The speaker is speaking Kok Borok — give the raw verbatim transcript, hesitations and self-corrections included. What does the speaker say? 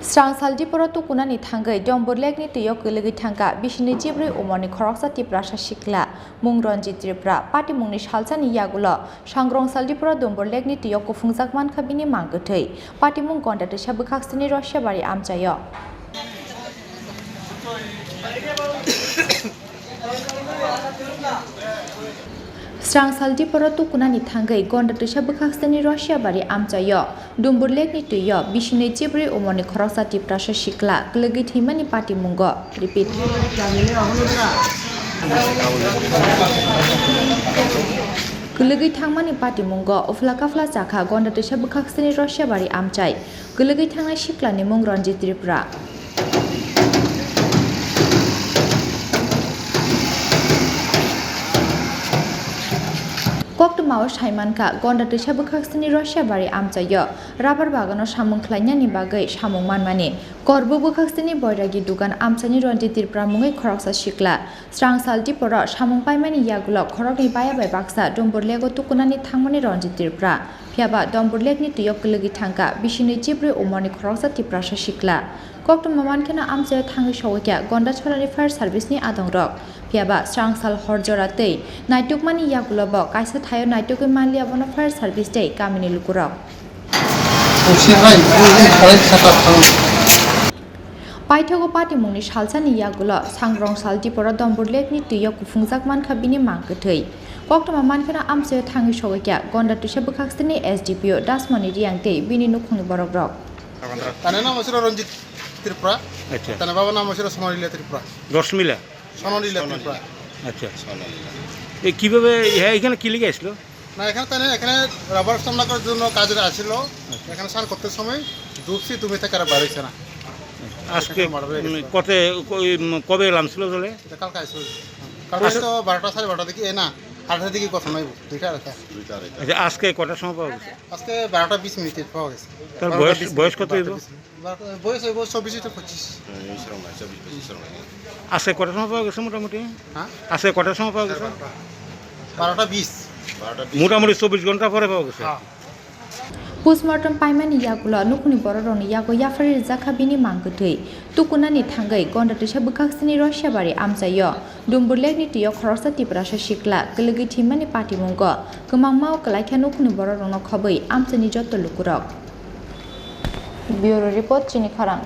Srangsal diporo tukunani thangwi Dombor Lake ni twi o kwlwgwi thangkha bisini chibrwi umorni khoroksa Tiprasa sikla mung Ranjit Tripura. Patimungni salsani yagulo Sangrongsal diporo Dombor Lake ni twi o kuphungjak mankha bini mang kwthwi. Patimung Gonda twisa bwkhaksini Rosiabari amchaio. Srangsal diporo tukunani thangwi Gonda twisa bwkhaksini Rosiabari amchaio Dombor Lake ni twi o bisini chibrwi umorni khoroksa Tiprasa sikla kwlwgwi thwimani patimungo. Repeat. Kwlwgwi thangmani patimungo uphla kaphla chakha Gonda twisa bwkhaksini Rosiabari amchai. Kwlwgwi thangnai siklani mung Ranjit Tripura. Koktwmao saimankha, Gonda twisa bwkhaksini Rosiabari amchaio rubber bagano samung khlainani bagwi samung manmani. Korbo bwkhaksini Boiragi dugan amchaini Ranjit Tripura mungwi khoroksa sikla. Srangsal diporo samung paimani yagulo khoroknwi baya bai baksa Dombor Lake o tukunani thangmani Ranjit Tripura. Phiyaba Dombor Lake ni twi o kwlwgwi thangkha bisini chibrwi umorni khoroksa Tiprasa sikla. Koktwma mankheno amchaio thangwi sogwikha Gonda chorani fire service ni adongrok. Phiyaba Srangsal hor jora twi naitukmani yagulo bo kaisa thaio naitugwi manliya bono fire service tei kamini lukurok. Paithago patimungni salsani yagulo Sangrongsal diporo Dombor Lake ni twi o kuphungjak mankha bini mang kwthwi. Koktwma mankheno amchaio thangwi sogwikha Gonda twisa bwkhaksini S D P O Dasmoni Riang tei bini nukhungni borokrok. Tani namo siro Ranjit Tripura. Acha. Tani baba namo siro Sonalila Tripura. Rosmila? Sonalila Tripura. আচ্ছা। এ, কিভাবে, হ্যাঁ, এখানে কি লিখে আসলো? না, এখানে তাই না, এখানে রাবার স্ট্যাম্প লাগানোর জন্য কাজে আসছিল। এখানে সার করতে সময় ডুবছি, ডুবে থেকে আর বার হইছে না। আজকে, এখানে মারা পড়ে উম, গেছে। কত, ক-, উম, কবে নামছিল তাহলে? এটা কালকে আসছিল। কালকে তো বারোটা, সাড়ে বারোটার দিকে, এ না, আড়াইটার দিকে কথা নয়, দুইটা আড়াইটা। আচ্ছা, আজকে কটার সময় পাওয়া গেছে? আজকে বারোটা বিশ মিনিটে পাওয়া গেছে। তার বারোটা বয়স, বিশ বয়স মিনিট, কত হইব? বারোটা বিশ মিনিট। বারো-, বয়স হইব চব্বিশ থেকে পঁচিশ। হ্যাঁ, এই সময়, চব্বিশ, পঁচিশ সময়। আজকে কটার সময় পাওয়া গেছে মোটামুটি? হ্যাঁ? আজকে কটার সময় পাওয়া গেছে? বারোটা বিশ। বারোটা বিশ। মোটামুটি চব্বিশ ঘন্টা পরে পাওয়া গেছে? হ্যাঁ। Postmortem paimani yagulo nukhungni bororokni yago yapharwi rijakha bini mang kwthwi. Tukunani thangwi Gonda twisa bwkhaksini Rosiabari amchaio Dombor Lake ni twi o khoroksa Tiprasa sikla kwlwgwi thwimani patimungo kwmangma o kwlaikha nukhungni bororokno khobwi amchaini joto lukurok. Bureau Report, Chini Khorang.